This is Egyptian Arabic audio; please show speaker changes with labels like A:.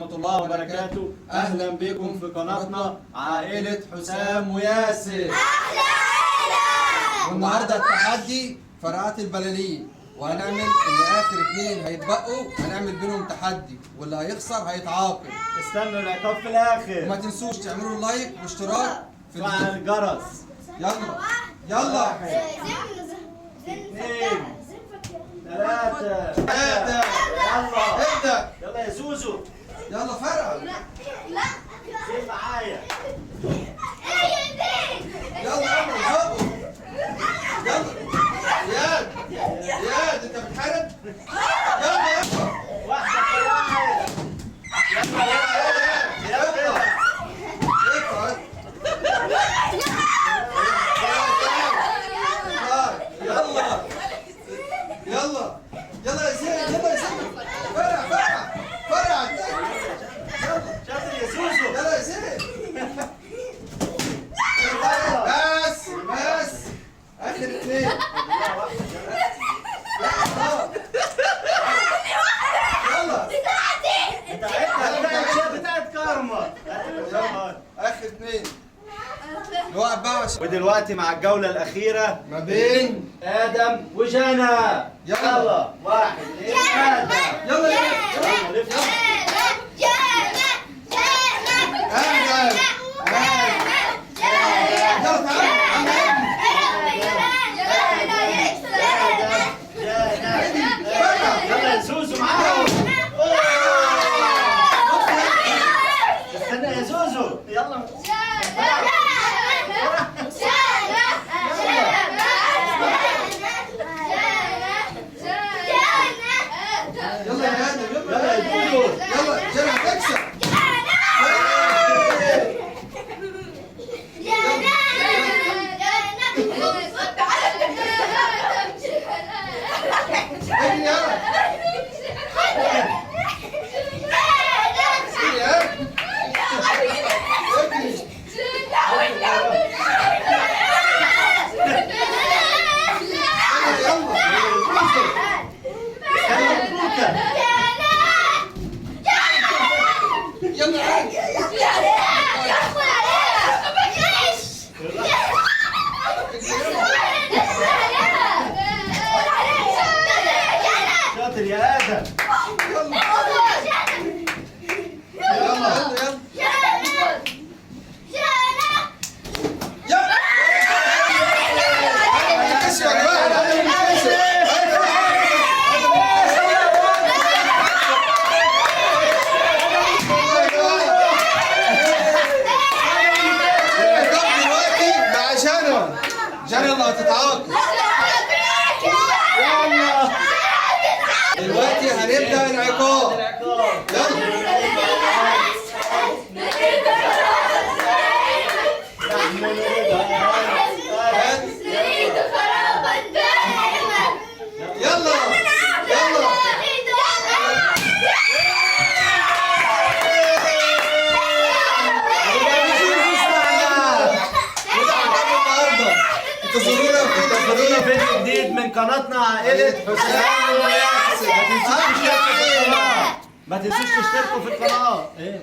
A: ورحمة الله وبركاته. أهلا بكم في قناتنا عائلة حسام وياسر.
B: احلى عيلة.
C: والنهارده التحدي فرقعة البلالين، وهنعمل اللي اخر اتنين هيتبقوا هنعمل بينهم تحدي، واللي هيخسر هيتعاقب.
A: استنوا العقاب في الآخر.
C: وما تنسوش تعملوا like واشتراك في
A: مع
C: الفيديو.
A: الجرس.
C: يلا يلا.
A: اثنين، ثلاثة،
C: ثلاثة.
A: يلا
C: ابدأ.
A: يلا يا زوزو.
C: يلا فرقع.
B: لا.
A: زين معايا.
C: يلا يلا زقوا. يلا اياد اياد انت بتحارب. يلا يلا.
A: واحدة في واحد. يلا يلا يلا.
C: اطلع. يلا يلا يلا يا زين، يلا يا زين، فرع فرع فرع. يلا
A: شاطر يا زوزو.
C: يلا يا زين. بس بس اخر اثنين. لا خلاص. يلا.
A: بتاعتنا بتاعت كارما.
C: اخر اثنين. نوقف بقى عشان
A: ودلوقتي مع الجولة الأخيرة
C: ما بين
A: آدم وجانا.
C: يلا.
A: يلا واحد اثنين ثلاثة.
C: يلا يلا
A: يلا لف.
C: ادم يلا تعالى.
A: جانا. يلا يا زوزو معاهم. استنى يا زوزو. يلا.
C: يلا يا ادم.
A: يلا
C: يلا
A: يا دودو.
C: يلا جانا هتكسب. اجري يلا. اجري يا اجري. يلا
A: استنى كوكا.
C: يلا يا
A: شاطر يا آدم.
C: يلا يلا يلا يلا. انا اللي كسب يا جماعه، انا اللي كسب. العقاب دلوقتي مع جنى. جنى اللي هتتعاقب.
A: يلا.
C: دلوقتي هنبدا العقاب.
A: العقاب.
C: يلا.
A: نحن نريد.
B: نريد خرابا دائما.
C: يلا يلا. وده عقاب النهارده. انتظرونا في
A: انتظرونا فيديو جديد من قناتنا عائلة حسام وياسر. ما تنسوش تشتركوا في القناة. ما تنسوش تشتركوا في القناة. ايه.